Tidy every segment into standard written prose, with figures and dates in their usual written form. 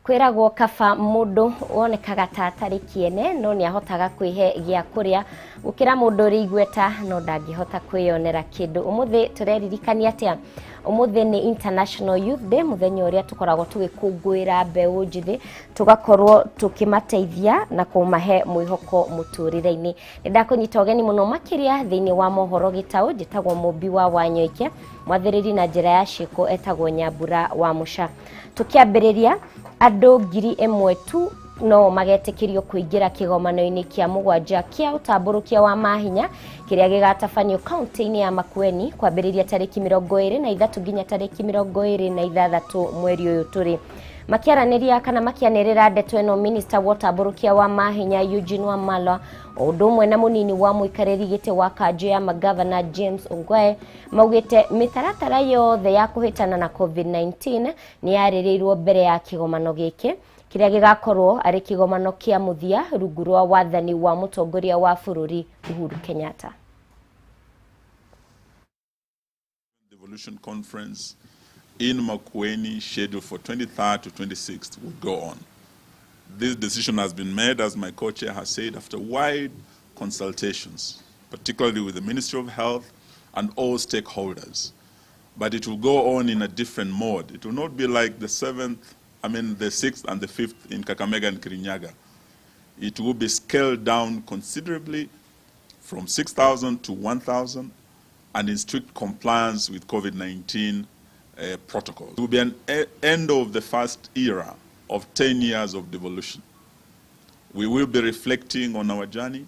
Kwĩragwo kaba mũndũ wonekaga ta atarĩ kĩene no nĩ ahotaga kwĩhe gĩa kũrĩa gũkĩra mũndũ ũrĩ igweta no ndangĩhota kwĩyonera kĩndũ. Ũmũthĩ tũreririkania atĩa? Ũmũthĩ nĩ International Youth Day, mũthenya ũrĩa tũkoragwo tũgĩkũngũĩra mbeũ njĩthĩ, tũgakorwo tũkĩmateithia na kũmahe mwĩhoko mũtũrĩre-inĩ. Nĩ ndakũnyita ũgeni mũno makĩria thĩinĩ wa mohoro gĩtaũ, njĩtagwo Mũmbi wa Wanyoike, mwathĩrĩri na njĩra ya ciĩko etagwo Nyambura wa Mũca. Tũkĩambĩrĩria, andũ 1000 tu no magetĩkĩrio kũingĩra kĩgomano-inĩ kĩa mũgwanja kĩa ũtambũrũkia wa mahinya kĩrĩa gĩgatabanio kaunti-inĩ ya Makueni kwambĩrĩria tarĩki 23 nginya tarĩki 26 mweri ũyũ tũrĩ. Makĩaranĩria kana makĩanĩrĩra ndeto ĩno, minista wa ũtambũrũkia wa mahinya Eugene Wamalwa o ũndũ ũmwe na mũnini wa mũikarĩri gĩtĩ wa kanjũ ya magavana James Ongwae maugĩte mĩtaratara yothe ya kũhĩtana na COVID-19 nĩ yarĩrĩirwo mbere ya kĩgomano gĩkĩ kĩrĩa gĩgakorwo arĩ kĩgomano kĩa mũthia rungu rwa wathani wa mũtongoria wa bũrũri Uhuru Kenyatta. Devolution Conference in Makueni, scheduled for 23rd to 26th, will go on. This decision has been made, as my co-chair has said, after wide consultations, particularly with the Ministry of Health and all stakeholders. But it will go on in a different mode. It will not be like the 6th and the 5th in Kakamega and Kirinyaga. It will be scaled down considerably from 6,000 to 1,000 and in strict compliance with COVID-19 protocols. It will be an end of the first era of 10 years of devolution. We will be reflecting on our journey.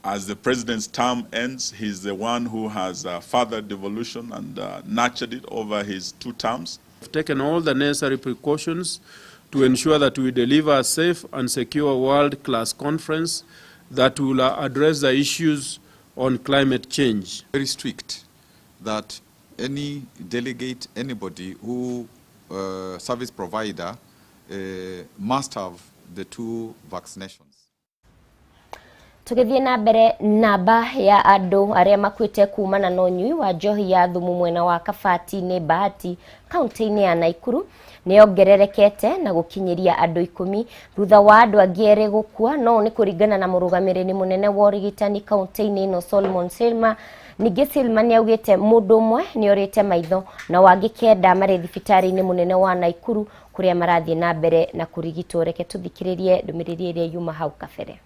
As the president's term ends, he's the one who has fathered devolution and nurtured it over his 2 terms. We've taken all the necessary precautions to ensure that we deliver a safe and secure world-class conference that will address the issues on climate change. Very strict that any delegate, anybody who service provider must have the 2 vaccinations. Tũgĩthiĩ na mbere, namba ya andũ arĩa makuĩte kumana na ũnyui wa njohi ya thumu mwena wa Kabati-inĩ Bahati kaunti-inĩ ya Naikuru nĩ yongererekete na gũkinyĩria andũ 10 thutha wa andũ angĩ erĩ gũkua. No nĩ kũringana na mũrũgamĩrĩri mũnene wa ũrigitani kaunti-inĩ ĩno Solomon Silma. Ningĩ Silma nĩ augĩte mũndũ ũmwe nĩ orĩte maitho na wangĩ 9 marĩ thibitarĩ-inĩ mũnene wa Naikuru kũrĩa marathiĩ na mbere na kũrigitwo. Reke tũthikĩrĩrie ndũmĩrĩri ĩrĩa yuma hau kabere.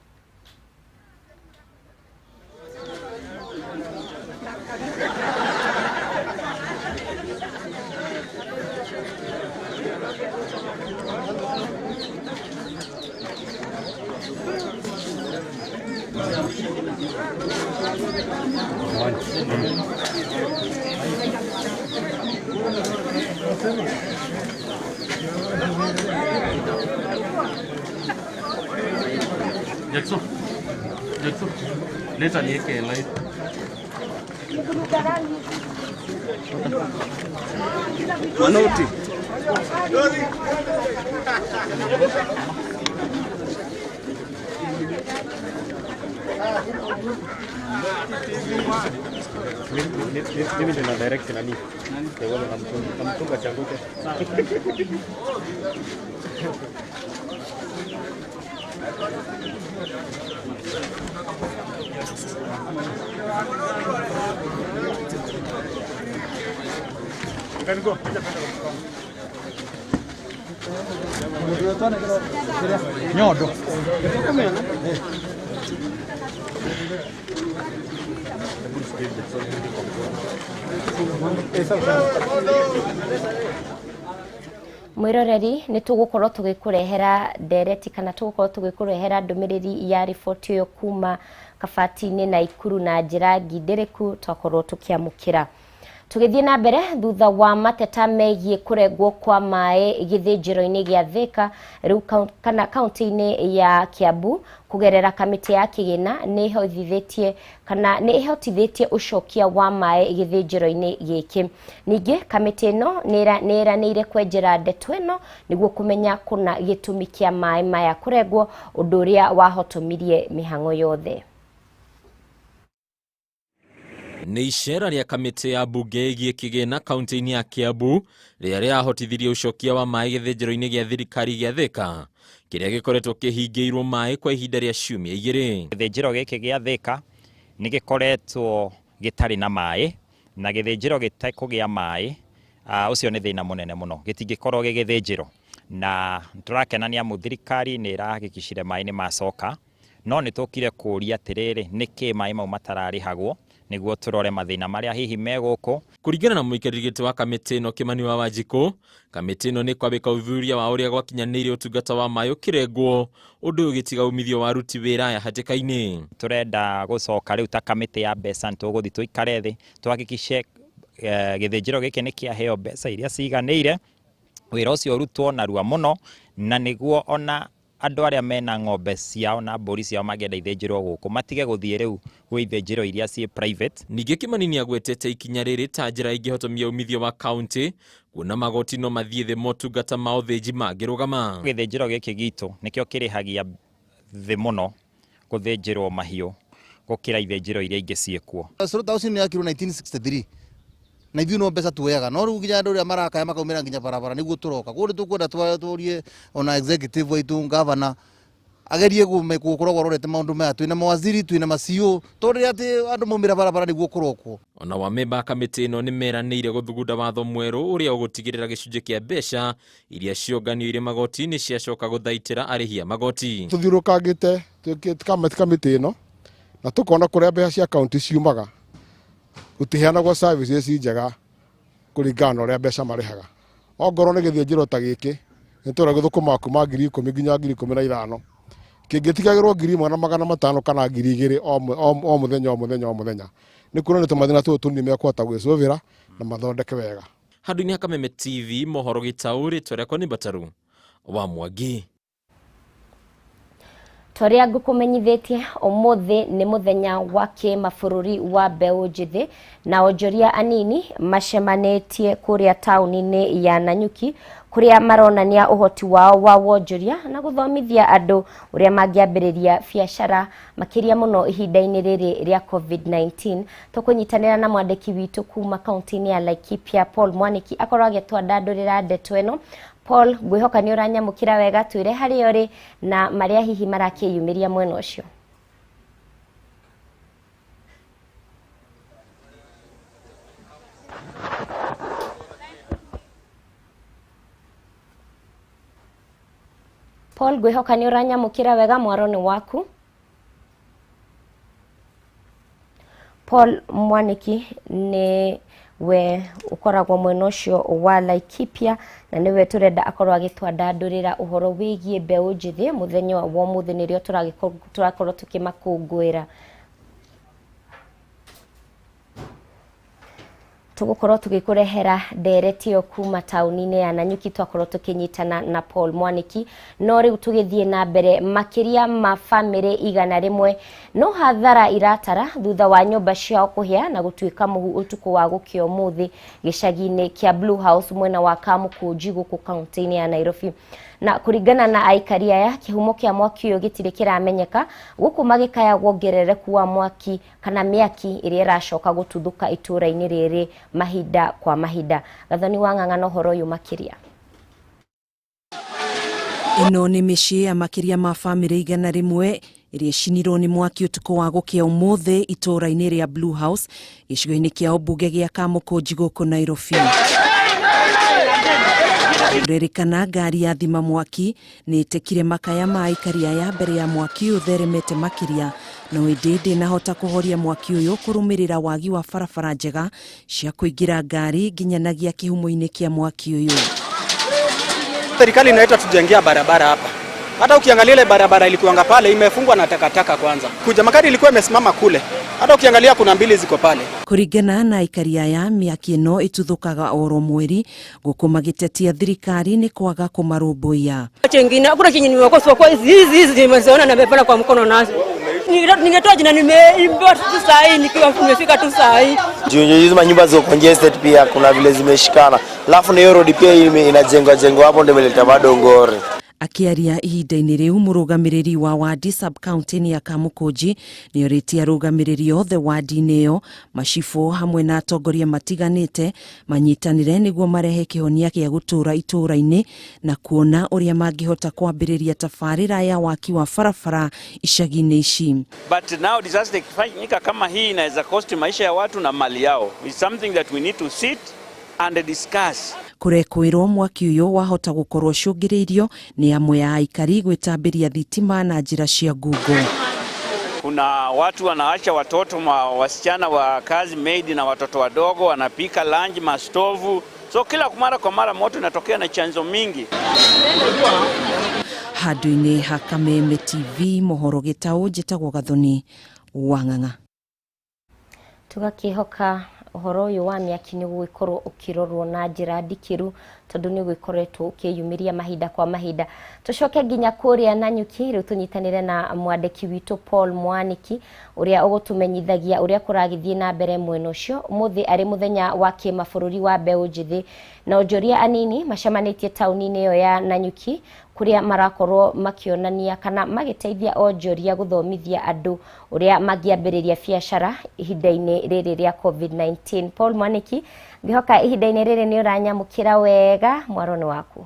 Jackson, Jackson, leta niweke live. Manoti. Mimi ndio na direct nani? Ndio namtunga changuke. Nyodo. Mwiroreri nĩ tũgũkorwo tũgĩkũrehera ndereti kana tũgũkorwo tũgĩkũrehera ndũmĩrĩri ya riboti ĩyo kuma Kabati-inĩ Naikuru na njĩra ngindĩrĩku twakorwo tũkĩamũkĩra. Tũgĩthiĩ na mbere, thutha wa mateta megiĩ kũrengwo kwa maĩ gĩthĩnjĩro-inĩ gĩa Thika rĩu kana kaunti-inĩ ya Kiambu kũgerera kamĩtĩ ya kĩgĩna nĩ ĩhotithĩtie kana nĩ ĩhotithĩtie ũcokia wa maĩ gĩthĩnjĩro-inĩ gĩkĩ. Ningĩ kamĩtĩ ĩno nĩ ĩranĩire kwenjera ndeto ĩno nĩguo kũmenya kũna gĩtũmi kĩa maĩ maya kũrengwo, ũndũ ũrĩa wahotomirie mĩhang'o yothe. Nĩ icera rĩa kamĩtĩ ya mbunge ĩgiĩ kĩgĩna kaunti-inĩ ya Kiambu rĩrĩa rĩrahotithirie ũcokia wa maĩ gĩthĩnjĩro-inĩ gĩa thirikari gĩa Thika kĩrĩa gĩkoretwo kĩhingĩirwo maĩ kwa ihinda rĩa ciumia igĩrĩ. Gĩthĩnjĩro gĩkĩ gĩa Thika nĩ gĩkoretwo gĩtarĩ na maĩ, na gĩthĩnjĩro gĩtekũgĩa maĩ ũcio nĩ thĩna mũnene mũno, gĩtingĩkorwo gĩ gĩthĩnjĩro. Na tũrakena nĩ amu thirikari nĩ ĩrahakikicire maĩ nĩ macoka, no nĩ tũkire kũũria atĩrĩrĩ, nĩkĩ maĩ mau matararĩhagwo, nĩguo tũrore mathĩna marĩa hihi me gũkũ. Kũringana na mũikarĩri gĩtĩ wa kamĩtĩ ĩno Kimani wa Wanjikũ, kamĩtĩ ĩno nĩ kwambĩka ũthuthuria wa ũrĩa gwakinyanĩire ũtungata wa maĩ ũkĩrengwo, ũndũ ũyũ ũgĩtiga umithio wa aruti wĩra aya hatĩka-inĩ. Tũrenda gũcoka rĩu ta kamĩtĩ ya mbeca, nĩ tũgũthiĩ tũikare thĩ tũhakikice gĩthĩnjĩro gĩkĩ nĩ kĩaheo mbeca iria ciganĩire, wĩra ũcio ũrutwo narua mũno, na nĩguo ona andũ arĩa mena ng'ombe ciao na mbũri ciao mangĩenda ithĩnjĩrwo gũkũ matige gũthiĩ rĩu gwĩ ithĩnjĩro iria ciĩ private. Ningĩ Kimani nĩagwetete ikinya rĩrĩ ta njĩra ĩngĩhotomia umithio wa kaunti, kuona magoti no mathiĩ thĩ motungata ma ũthĩnji mangĩrũgama. Gĩthĩnjĩro gĩkĩ gitũ nĩkĩo kĩrĩhagia thĩ mũno gũthĩnjĩrwo mahiũ gũkĩra ithĩnjĩro iria ingĩ ciĩkuo. Slaughterhouse nĩ yakirwo 1963 na ithuĩ no mbeca tuoyaga, no rĩu nginya andũ arĩa marakaya makaumĩra nginya barabara nĩguo tũroka. Koguo nĩ tũkwenda tũrie ona executive waitũ governor agerie gũkoragwo arorete maũndũ maya. Twĩna mawaziri, twĩna ma CEO, tondũ rĩrĩa atĩ andũ maumĩra barabara nĩguo kũrokwo. Ona wamemba a kamĩtĩ ĩno nĩ meranĩire gũthugunda watho mwerũ ũrĩa ũgũtigĩrĩra gĩcunjĩ kĩa mbeca iria cionganio irĩ magoti-inĩ ciacoka gũthaitĩra arĩhi a magoti. Tũthiũrũkangĩte kamĩtĩ ĩno na tũkona kũrĩa mbeca cia kaunti ciumaga gũtiheanagwo services njega kũringana na ũrĩa mbeca marĩhaga. Ongorwo nĩ gĩthĩnjĩro ta gĩkĩ nĩ tũrĩa gũthũkũmaga kuma 10,000 nginya 15,000, kĩngĩtigagĩrwo 1,500 kana 2,000 o mũthenya o mũthenya o mũthenya, nĩ kuonania tũmathĩna tũtũ tũnini mekũhota gwĩcũvĩra na mathondeke wega. Handũ-inĩ ha Kameme TV, mohoro gĩtaũ, rĩtwa rĩakwa nĩ Mbataru wa Mwangi. Toria ngũkũmenyithĩtie ũmũthĩ nĩ mũthenya wa kĩmabũrũri wa mbeũ njĩthĩ, na onjoria anini macemanĩtie kũrĩa taũni-inĩ ya Nanyuki kũrĩa maronania ũhoti wao wa wonjoria na gũthomithia andũ ũrĩa mangĩambĩrĩria biacara makĩria mũno ihinda-inĩ rĩrĩ rĩa COVID-19. Tũkũnyitanĩra na mwandĩki witũ kuma kaunti-inĩ ya Laikipia Paul Mwaniki akorwo agĩtwandandũrĩra ndeto ĩno. Paul, ngwĩhoka nĩ ũranyamũkĩra wega, twĩre harĩa ũrĩ na marĩa hihi marakĩyumĩria mwena ũcio. Paul, ngwĩhoka nĩ ũranyamũkĩra wega, mwaro nĩ waku. Paul Mwaniki nĩ we ukoragwo mwena ũcio wa Laikipia na nĩwe tũrenda akorwo agĩtwandandũrĩra ũhoro wĩgiĩ mbeũ njĩthĩ mũthenya wa ũmũthĩ nĩrĩo tũrakorwo tũkĩmakũngũĩra. Tũgũkorwo tũgĩkũrehera ndereti ĩyo kuma taũni-inĩ ya Nanyuki twakorwo tũkĩnyitana na Paul Mwaniki. No rĩu tũgĩthiĩ na mbere, makĩria ma bamĩrĩ 100 no hathara iratara thutha wa nyũmba ciao kũhĩa na gũtuĩka mũhu ũtukũ wa gũkĩa ũmũthĩ gĩcagi-inĩ kĩa Blue House mwena wa Kamũkũnji gũkũ kaunti-inĩ ya Nairobi. Na kũringana na aikari aya, kĩhumo kĩa mwaki ũyũ gĩtirĩ kĩramenyeka, gũkũ magĩkaya wongerereku wa mwaki kana mĩaki ĩrĩa ĩracoka gũtuthũka itũũra-inĩ rĩrĩ mahinda kwa mahinda. Gathoni wa Ng'ang'a na ũhoro ũyũ makĩria. Ĩno nĩ mĩciĩ ya makĩria ma bamĩrĩ 100 ĩrĩa ĩcinirwo nĩ mwaki ũtukũ wa gũkĩa ũmũthĩ itũũra-inĩ rĩa Blue House gĩcigo-inĩ kĩa ũmbunge gĩa Kamũkũnji gũkũ Nairobi. Kũrerĩkana ngari ya thima mwaki nĩ ĩtĩkire makaya ma aikari aya mbere ya mwaki ũyũ ũtheremete makĩria, no ĩndĩ ndĩnahota kũhoria mwaki ũyũ kũrũmĩrĩra wagi wa barabara njega cia kũingĩra ngari nginyanagia kĩhumo-inĩ kĩa mwaki ũyũ. Serikali inaita tujengea barabara hapa. Hata ukiangalia ile barabara ilikuanga pale imefungwa na takataka kwanza. Kuja magari ilikuwa imesimama kule. Hata ukiangalia kuna mbili ziko pale. Kũringana na aikari aya, mĩaki ĩno ĩtuthũkaga oro mweri gũkũ magĩtetia thirikari nĩ kwaga kũmarũmbũiya. Chengine hakuna chenye nimekosa kwa hizi hizi nimeziona na nimepanda kwa mkono nazo. Ningetoa jina nimeimba tu saa hii nikiwa nimefika tu saa hii. Juu hizo manyumba ziko congested pia kuna vile zimeshikana. Alafu na hiyo road pia inajengwa jengwa hapo ndio imeleta bado ngori. Akĩaria ihinda-inĩ rĩu, mũrũgamĩrĩri wa wadi sub county ya Kamukunji nĩorĩtie arũgamĩrĩri othe wadi-inĩ ĩyo, macibũ hamwe na atongoria matiganĩte manyitanĩre nĩguo marehe kĩhonia gĩa gũtũũra itũũra-inĩ na kuona ũrĩa mangĩhota kwambĩrĩria tabarĩra ya waki wa barabara icagi-inĩ ici. But now disaster ikifanyika kama hii inaweza cost maisha ya watu na mali yao. It's something that we need to sit and discuss. Kũrekwĩrwo mwaki ũyũ wahota gũkorwo ũcũngĩrĩirio nĩ amwe a aikari gwĩtambĩria thitima na njĩra cia ngungo. Kuna watu wanaacha watoto wasichana wa kazi maid na watoto wadogo wanapika lunch mastovu, so kila mara kwa mara moto inatokea na chanzo mingi. Handũ-inĩ ha Kameme TV mohoro gĩtaũ, njĩtagwo Gathoni Wang'ang'a. Tũgakĩhoka ũhoro ũyũ wa mĩaki nĩ ũgũgĩkorwo ũkĩrorwo na njĩra ndikĩru tondũ nĩ ũgĩkoretwo ũkĩyumĩria mahinda kwa mahinda. Tũcoke nginya kũrĩa Nanyuki rĩu tũnyitanĩre na mwandĩki witũ Paul Mwaniki ũrĩa ũgũtũmenyithagia ũrĩa kũragĩthiĩ na mbere mwena ũcio. Ũmũthĩ arĩ mũthenya wa kĩmabũrũri wa mbeũ njĩthĩ na onjoria anini macemanĩtie taũni-inĩ ĩyo ya Nanyuki kũrĩa marakorwo makĩonania kana magĩteithia onjoria gũthomithia andũ ũrĩa mangĩambĩrĩria biacara ihinda-inĩ rĩrĩ rĩa COVID-19. Paul Mwaniki, ngĩhoka ihinda-inĩ rĩrĩ nĩ ũranyamũkĩra wega, mwaro nĩ waku.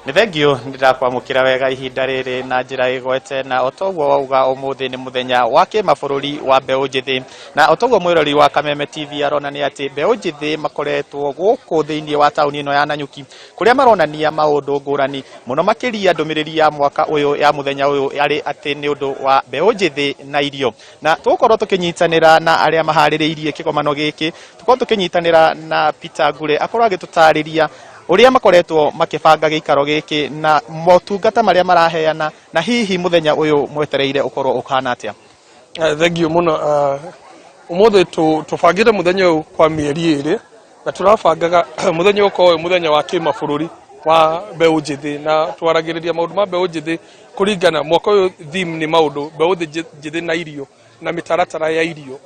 Nĩ thengio nĩ ndakwamũkĩra wega ihinda rĩrĩ na njĩra ĩgwete, na otoguo wauga ũmũthĩ nĩ mũthenya wa kĩmabũrũri wa mbeũ njĩthĩ, na otoguo mwĩrori wa Kameme TV arona nĩ atĩ mbeũ njĩthĩ makoretwo gũkũ thĩinĩ wa taũni ĩno ya Nanyuki kũrĩa maronania maũndũ ngũrani mũno makĩria ndũmĩrĩri ya mwaka ũyũ ya mũthenya ũyũ yarĩ atĩ nĩ ũndũ wa mbeũ njĩthĩ na irio, na tũgũkorwo tũkĩnyitanĩra na arĩa maharĩrĩirie kĩgomano gĩkĩ, tũkorwo tũkĩnyitanĩra na Peter Ngure akorwo agĩtũtarĩria ũrĩa makoretwo makĩbanga gĩikaro gĩkĩ na motungata marĩa maraheana na hihi mũthenya ũyũ mwetereire ũkorwo ũkahana atĩa. Thengio mũno. Ũmũthĩ tũbangĩte mũthenya ũyũ kwa mĩeri 2 na tũrabangaga mũthenya ũkorwo wĩ mũthenya wa kĩmabũrũri wa mbeũ njĩthĩ, na twaragĩrĩria maũndũ ma mbeũ njĩthĩ kũringana mwaka ũyũ theme nĩ maũndũ mbeũ njĩthĩ na irio na mĩtaratara ya irio,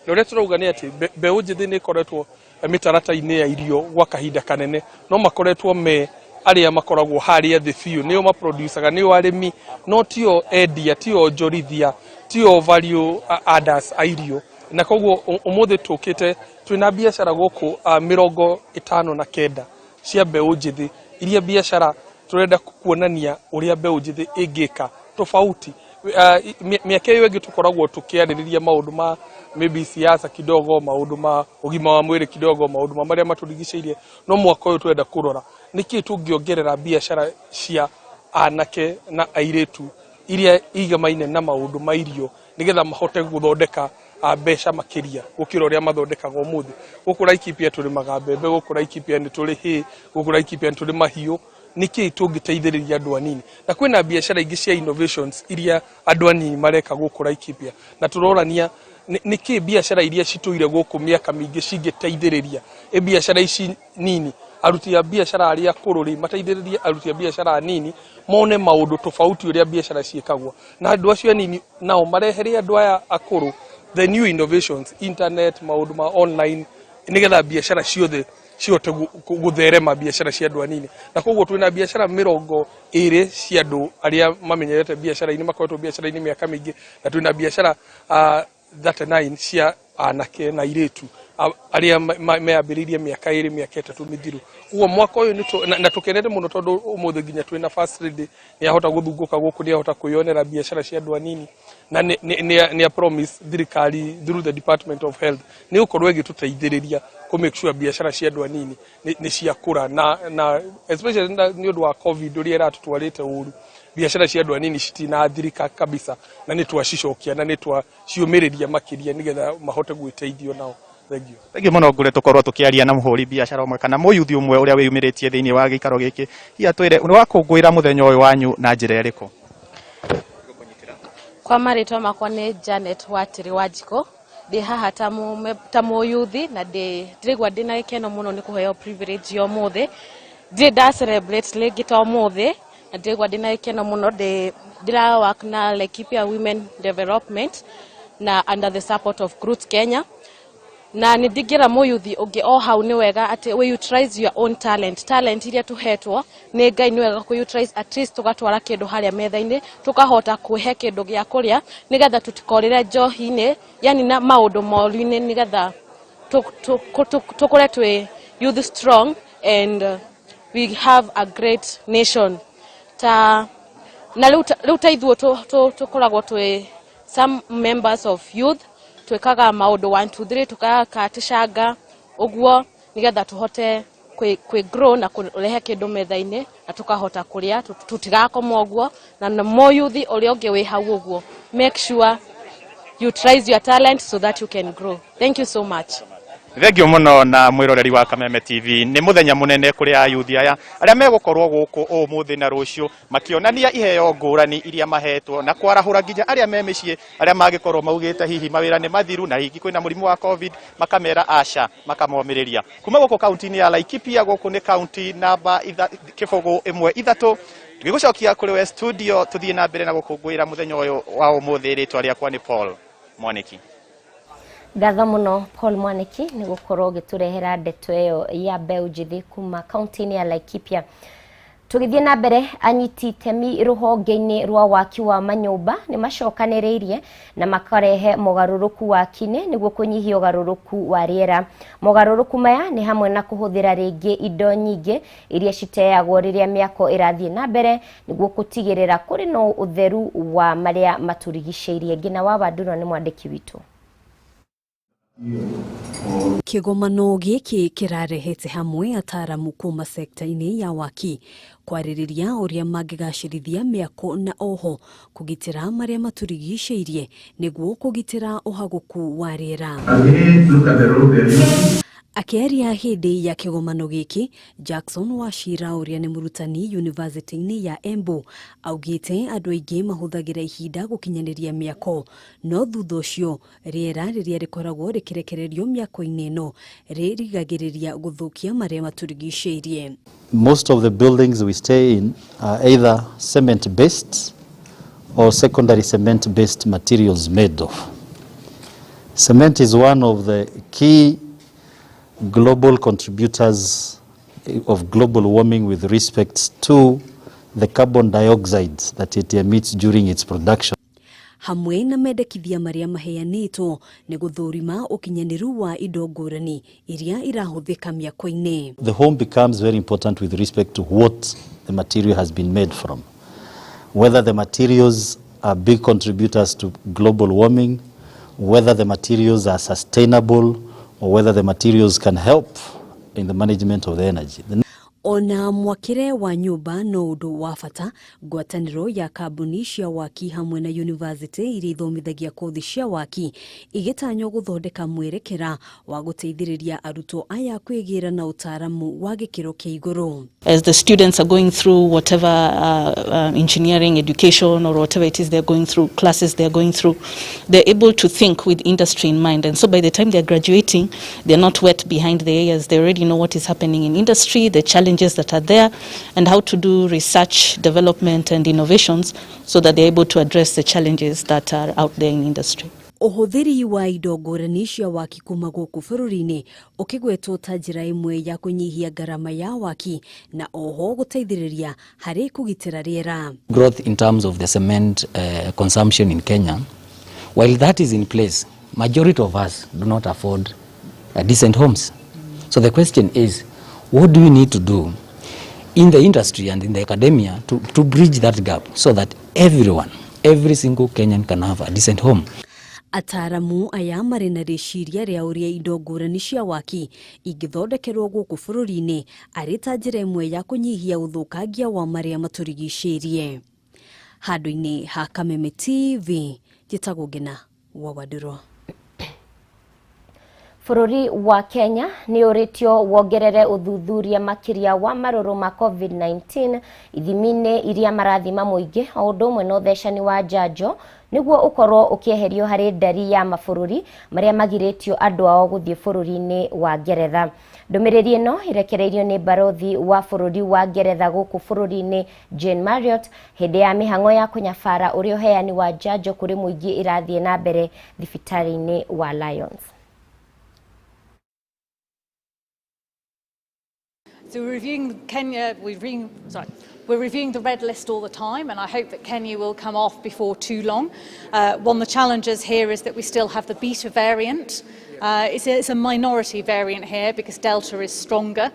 na ũrĩa tũrauga nĩ atĩ mbeũ njĩthĩ nĩ ĩkoretwo mĩtaratara-inĩ ya irio gwa kahinda kanene, no makoretwo me arĩa makoragwo harĩa thĩ biũ, nĩo maproducaga, nĩo arĩmi, no tio endia, tio onjorithia, tio value adders a irio. Na koguo ũmũthĩ tũkĩte twĩna biacara gũkũ 59 cia mbeũ njĩthĩ, iria biacara tũrenda kuonania ũrĩa mbeũ njĩthĩ ĩngĩka tofauti. Mĩaka ĩyo ĩngĩ tũkoragwo tũkĩarĩrĩria maũndũ ma maybe siasa kidogo, maũndũ ma ũgima wa mwĩrĩ kidogo, maũndũ ma marĩa matũrigicĩirie, no mwaka ũyũ twenda kũrora nĩkĩĩ tũngĩongerera biacara cia anake na airĩtu iria igamaine na maũndũ ma irio nĩgetha mahote gũthondeka mbeca makĩria gũkĩra ũrĩa mathondekaga ũmũthĩ. Gũkũ Laikipia tũrĩmaga mbembe, gũkũ Laikipia nĩ tũrĩ hay, gũkũ Laikipia nĩ tũrĩ mahiũ, nĩkĩĩ tũngĩteithĩrĩria andũ anini. Na kwĩna biacara ingĩ cia innovations iria andũ anini mareka gũkũ Laikipia, na tũrorania nĩkĩĩ biacara iria citũire gũkũ mĩaka mĩingĩ cingĩteithĩrĩria biacara ici nini, aruti a biacara arĩa akũrũ rĩ mateithĩrĩrie aruti a biacara anini mone maũndũ tofauti ũrĩa biacara ciĩkagwo, na andũ acio anini nao marehere andũ aya akũrũ the new innovations, internet, maũndũ ma online, nĩgetha biacara ciothe cihote gũtherema biacara cia andũ anini. Na koguo twĩna biacara 20 cia andũ arĩa mamenyerete biacara-inĩ, makoretwo biacara-inĩ mĩaka mĩingĩ, na twĩna biacara 39 cia anake na airĩtu arĩa meyambĩrĩirie mĩaka 2 mĩaka 3 mĩthiru. Koguo mwaka ũyũ na tũkenete mũno tondũ ũmũthĩ nginya twĩna first lady nĩ ahota gũthungũka gũkũ, nĩ ahota kwĩyonera biacara cia andũ anini, na nĩ a promise thirikari through the Department of Health nĩ gũkorwo ĩgĩtũteithĩrĩria kũ make sure biacara cia andũ anini nĩ ciakũra, na especially nĩ ũndũ wa COVID ũrĩa ĩratũtwarĩte ũru, biacara cia andũ anini citinathirika kabisa, na nĩ twacicokia na nĩ twaciũmĩrĩria makĩria nĩgetha mahote gwĩteithio nao. Thank you. Thengiũ mũno Ngure tũkorwo tũkĩaria na mũhũri biacara ũmwe kana mũyuthi ũmwe ũrĩa wĩyumĩrĩtie thĩinĩ wa gĩikaro gĩkĩ. Hihi atwĩre nĩ wakũngũĩra mũthenya ũyũ wanyu na njĩra ĩrĩkũ? Kwa marĩtwa makwa nĩ Janet Watiri Wanjikũ, ndĩ haha ta mũyuthi na ndĩraigua ndĩna gĩkeno mũno nĩ kũheo privilege ya ũmũthĩ. Ndirĩ nda celebrate rĩngĩ ta ũmũthĩ na ndĩraigua ndĩna gĩkeno mũno. Ndĩra work na Laikipia Women Development na under the support of Growth Kenya. Na nĩ ndingĩra mũyuthi ũngĩ o hau, nĩ wega atĩ we utilize your own talent, talent iria tũhetwo nĩ Ngai. Nĩ wega kũ utilize, at least tũgatwara kĩndũ harĩa metha-inĩ, tũkahota kwĩhe kĩndũ gĩa kũrĩa, nĩgetha tũtikorĩre njohi-inĩ, yani na maũndũ moru-inĩ, nĩgetha tũkũre twĩ youth strong and we have a great nation. Ta na rĩu ta ithuĩ tũkoragwo twĩ some members of youth, twĩkaga maũndũ 1 2 3, tũkaka tĩcanga ũguo, nĩgetha tũhote kwĩ grow na kũrehe kĩndũ metha-inĩ na tũkahota kũrĩa, tũtigakoma ũguo. Na mũyuthi ũrĩa ũngĩ wĩ hau ũguo, make sure you utilize your talent so that you can grow. Thank you so much. Thengio mũno. Na mwĩroreri wa Kameme TV, nĩ mũthenya mũnene kũrĩ ayuthi aya arĩa megũkorwo gũkũ ũmũthĩ na rũciũ makĩonania iheo ngũrani iria mahetwo na kwarahũra nginya arĩa me mĩciĩ, arĩa mangĩkorwo maugĩte hihi mawĩra nĩ mathiru na hihi kwĩna mũrimũ wa COVID, makamera aca, makamomĩrĩria. Kuma gũkũ kaunti-inĩ ya Laikipia, gũkũ nĩ kaunti namba 013, tũgĩgũcokia kũrĩ we studio, tũthiĩ na mbere na gũkũngũĩra mũthenya ũyũ wa ũmũthĩ. Rĩtwa rĩakwa nĩ Paul Mwanĩki. Ngatho mũno, Paul Mwanĩki, nĩ gũkorwo ũgĩtũrehera ndeto ĩyo ya mbeũ njĩthĩ kuma kaunti-inĩ ya Laikipia. Tũgĩthiĩ na mbere, anyiti itemi rũhonge-inĩ rwa waki wa manyũmba nĩ macokanĩrĩirie na makarehe mogarũrũku waki-inĩ nĩguo kũnyihia ũgarũrũku wa rĩera. Mogarũrũku maya nĩ hamwe na kũhũthĩra rĩngĩ indo nyingĩ iria citeagwo rĩrĩa mĩako ĩrathiĩ na mbere, nĩguo gũtigĩrĩra kũrĩ na ũtheru wa marĩa matũrigicĩirie. Ngina wa Wanduro nĩ mwandĩki witũ. Kĩgomano gĩkĩ kĩrarehete hamwe ataramu kuma sekta-inĩ ya waki kwarĩrĩria ũrĩa mangĩgacĩrithia mĩako na oho kũgitĩra marĩa matũrigicĩirie nĩguo kũgitĩra ũhagũku wa rĩera. Akĩaria hĩndĩ ya kĩgomano gĩkĩ, Jackson Wachira, ũrĩa nĩ mũrutani yunivasĩtĩ-inĩ ya Embu, augĩte andũ aingĩ mahũthagĩra ihinda gũkinyanĩria mĩako, no thutha ũcio rĩera rĩrĩa rĩkoragwo rĩkĩrekererio mĩako-inĩ ĩno rĩrigagĩrĩria gũthũkia marĩa matũrigicĩirie. Most of the buildings we stay in are either cement based or secondary cement based materials made of. Cement is one of the key global contributors of global warming with respect to the carbon dioxide that it emits during its production. Hamwe na mendekithia marĩa maheanĩtwo nĩ gũthũrima ũkinyanĩru wa indo ngũrani iria irahũthĩka mĩako-inĩ. The home becomes very important with respect to what the material has been made from. Whether the materials are big contributors to global warming, whether the materials are sustainable, or whether the materials can help in the management of the energy. The Ona mwakĩre wa nyũmba no ũndũ wa bata. Ngwatanĩro ya kambuni cia waki hamwe na yunivasĩtĩ iria ithomithagia kothi cia waki igĩtanywo gũthondeka mwerekera wa gũteithĩrĩria arutwo aya kwĩgĩra na ũtaaramu wa gĩkĩro kĩa igũrũ. As the students are going through whatever engineering education or whatever it is they're going through, classes they're going through, they're able to think with industry in mind. And so by the time they're graduating, they're not wet behind the ears. They already know what is happening in industry, the challenges that are there, and how to do research, development, and innovations so that they're able to address the challenges that are out there in industry. Ũhũthĩri wa indo ngũrani cia waki kuma gũkũ bũrũri-inĩ ũkĩgwetwo ta njĩra ĩmwe ya kũnyihia ngarama ya waki na oho gũteithĩrĩria harĩ kũgitĩra rĩera. Growth in terms of the cement consumption in Kenya, while that is in place, majority of us do not afford decent homes. So the question is, what do we need to do in the industry and in the academia to bridge that gap so that everyone, every single Kenyan can have a decent home? Ataramu aya marĩ na rĩciria rĩa ũrĩa indo ngũrani cia waki ingĩthondekerwo gũkũ bũrũri-inĩ arĩ ta njĩra ĩmwe ya kũnyihia ũthũkangia wa marĩa matũrigicĩirie. Handũ-inĩ ha Kameme TV, njĩtagwo Ngina wa Wandũrũ. Bũrũri wa Kenya nĩ ũrĩtio wongerere ũthuthuria makĩria wa marũrũ ma COVID-19 ithimi-inĩ iria marathima mũingĩ, o ũndũ ũmwe na ũthecani wa njanjo, nĩguo ũkorwo ũkĩeherio harĩ ndari ya mabũrũri marĩa magirĩtio andũ ao gũthiĩ bũrũri-inĩ wa Ngeretha. Ndũmĩrĩri ĩno ĩrekereirio nĩ barothi wa bũrũri wa Ngeretha gũkũ bũrũri-inĩ, Jane Marriott, hĩndĩ ya mĩhang'o ya kũnyabara ũrĩa ũheani wa njanjo kũrĩ mũingĩ ĩrathiĩ na mbere thibitarĩ-inĩ wa Lions. So we're reviewing Kenya, we're reviewing, sorry, we're reviewing the red list all the time, and I hope that Kenya will come off before too long. One of the challenges here is that we still have the beta variant. It's a minority variant here because Delta is stronger.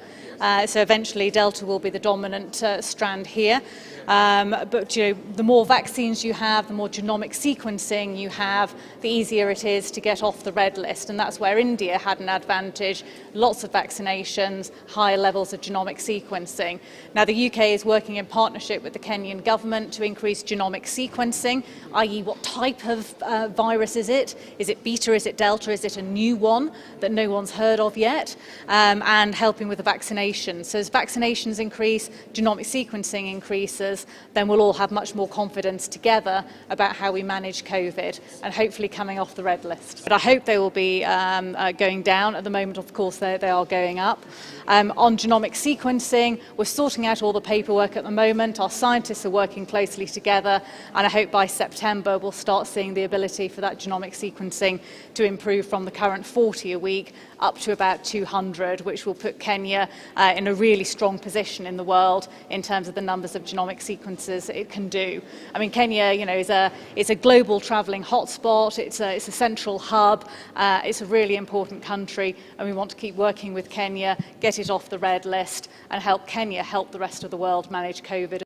So eventually Delta will be the dominant strand here. But you know, the more vaccines you have, the more genomic sequencing you have, the easier it is to get off the red list. And that's where India had an advantage. Lots of vaccinations, higher levels of genomic sequencing. Now, the UK is working in partnership with the Kenyan government to increase genomic sequencing, that is what type of virus is it? Is it beta? Is it delta? Is it a new one that no one's heard of yet? And helping with the vaccination. So as vaccinations increase, genomic sequencing increases, then we'll all have much more confidence together about how we manage COVID and hopefully coming off the red list. But I hope they will be going down. At the moment, of course, they are going up. On genomic sequencing, we're sorting out all the paperwork at the moment. Our scientists are working closely together, and I hope by September we'll start seeing the ability for that genomic sequencing to improve from the current 40 a week up to about 200, which will put Kenya in a really strong position in the world in terms of the numbers of genomic sequences it can do. I mean, Kenya, you know, is a global travelling hotspot. It's a central hub. It's a really important country, and we want to keep working with Kenya, get it off the red list, and help Kenya help the rest of the world manage COVID.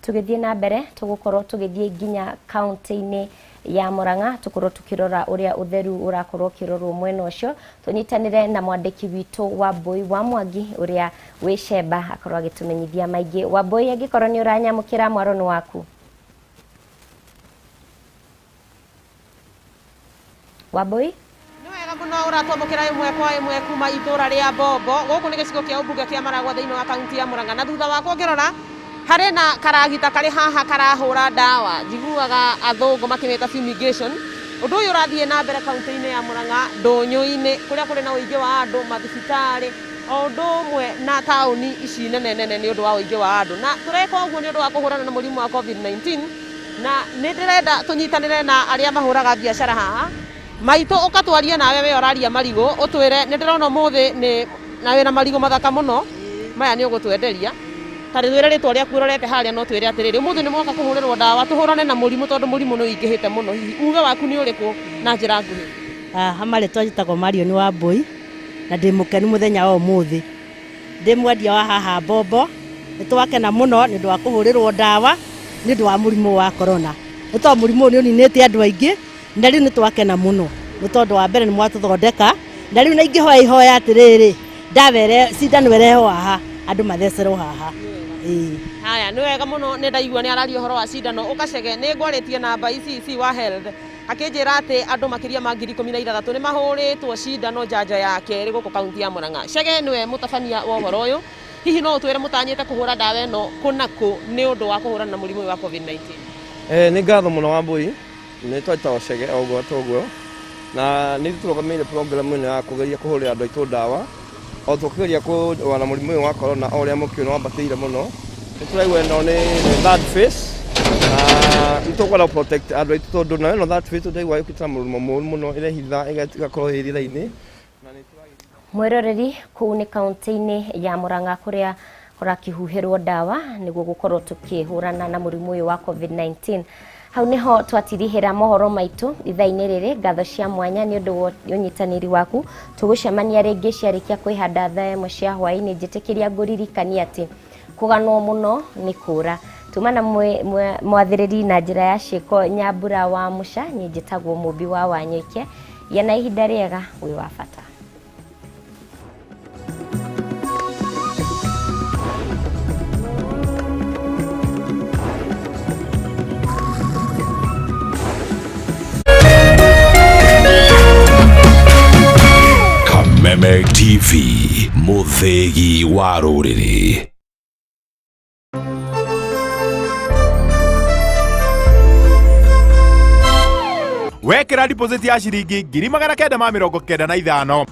Tũgĩthiĩ na mbere tũgũkorwo tũgĩthiĩ nginya kaunti-inĩ ya Murang'a tũkorwo tũkĩrora ũrĩa ũtheru ũrakorwo ũkĩrorwo mwena ũcio tũnyitanĩre na mwandĩki witũ Wambui wa Mwangi ũrĩa wĩ Cemba akorwo agĩtũmenyithia maingĩ. Wambui, angĩkorwo nĩ ũranyamũkĩra, mwaro nĩ waku. Wambui, muno uratwamukira imwe kwa imwe kuma itura ria Bombo guku ni gicigo kia ubunge kia Maragwa thiini wa kaunti ya Murang'a. Na thutha wakwa ngirora hari na karagita kari haha karahura ndawa, njiguaga athungu makimita fumigation. Undu uyu urathie na mbere kaunti-ini ya Murang'a, ndunyu-ini kuria kuri na uingi wa andu, mathibitari o undu umwe na tauni ici nene nene ni undu wa uingi wa andu, na tureka uguo ni undu wa kuhurana na murimu wa COVID-19. Na ni ndirenda tunyitanire na aria mahuraga biacara haha maitå å katwaria nawe we å raria marigå å twä re nä ndä rona må thä nä na wä na marigå mathaka må no maya nä å gå twenderia ta rä twä re rä twa rä aku rorete harä a no twä re atä rä rä å må thä nä moka kå hå rä rwo ndawa tå hå rane na må rimå tondå må rimå nä å ingä hä te må no hihi uge waku nä å rä kå na njä ra nguhä. Haha marĩtwa njĩtagwo Marion Wambui na ndĩ mũkenu mũthenya wa ũmũthĩ, ndĩ mwendia wa haha Bombo. Nĩ twakena mũno nĩ ũndũ wa kũhũrĩrwo ndawa nĩ ũndũ wa mũrimũ wa corona, nĩ tondũ mũrimũ ũyũ nĩ ũninĩte andũ aingĩ, na rĩu nĩ twakena mũno nĩ tondũ wa mbere nĩ mwatũthondeka, na rĩu na ingĩhoya ihoya atĩrĩrĩ, ndawa ĩrĩa cindano ĩrehwo haha andũ mathecerwo haha. Haya, nĩ wega mũno nĩ ndaigua nĩ araria ũhoro wa cindano. Ũkacege nĩ ngwarĩtie namba ICC wa health akĩnjĩra atĩ andũ makĩria ma 16,000 nĩ mahũrĩtwo cindano njanjo ya kerĩ gũkũ kaunti ya Murang'a. Cege nĩwe mũtabania wa ũhoro ũyũ, hihi no ũtwĩre mũtanyĩte kũhũra ndawa ĩno kũ na kũ nĩ ũndũ wa kũhũrana na mũrimũ ũyũ wa COVID-19? Nĩ ngatho mũno Wambui, nĩ twĩtagwo Chege o ũguo toguo, na nĩ tũrũgamĩire program ĩno ya kũgeria kũhũrĩra andũ aitũ ndawa o tũkĩgeria kũrũa na mũrimũ ũyũ wa corona o ũrĩa mũkĩũĩ nĩ wambatĩire mũno. Nĩ tũraigua ĩno nĩ third phase, na nĩ tũkwenda protect andũ aitũ tondũ nayo ĩno third phase tũraigua ĩũkĩte na mũrurumo mũru mũno, ĩrehitha ĩgakorwo ĩ rĩera-inĩ. Mwĩroreri, kũu nĩ kaunti-inĩ ya Murang'a kũrĩa kũrakĩhuhĩrwo ndawa nĩguo gũkorwo tũkĩhũrana na mũrimũ ũyũ wa COVID-19. Hau niho twatirihĩra mohoro maitũ ithaa-inĩ rĩrĩ. Ngatho cia mwanya nĩ ũndũ wa ũnyitanĩri waku. Tũgũcemania rĩngĩ ciarĩkia kwĩhanda thaa ĩmwe cia hwaĩ-inĩ. Njĩtĩkĩria ngũririkania atĩ kũganwo mũno nĩ kũra. Tuma na mwathĩrĩri na njĩra ya ciĩko Nyambura wa Mũca. Niĩ njĩtagwo Mũmbi wa Wanyoike. Gĩa na ihinda rĩega, wĩ wa bata. Kameme TV, mũthĩgi wa rũrĩrĩ. Wekĩra deposit ya ciringi 995.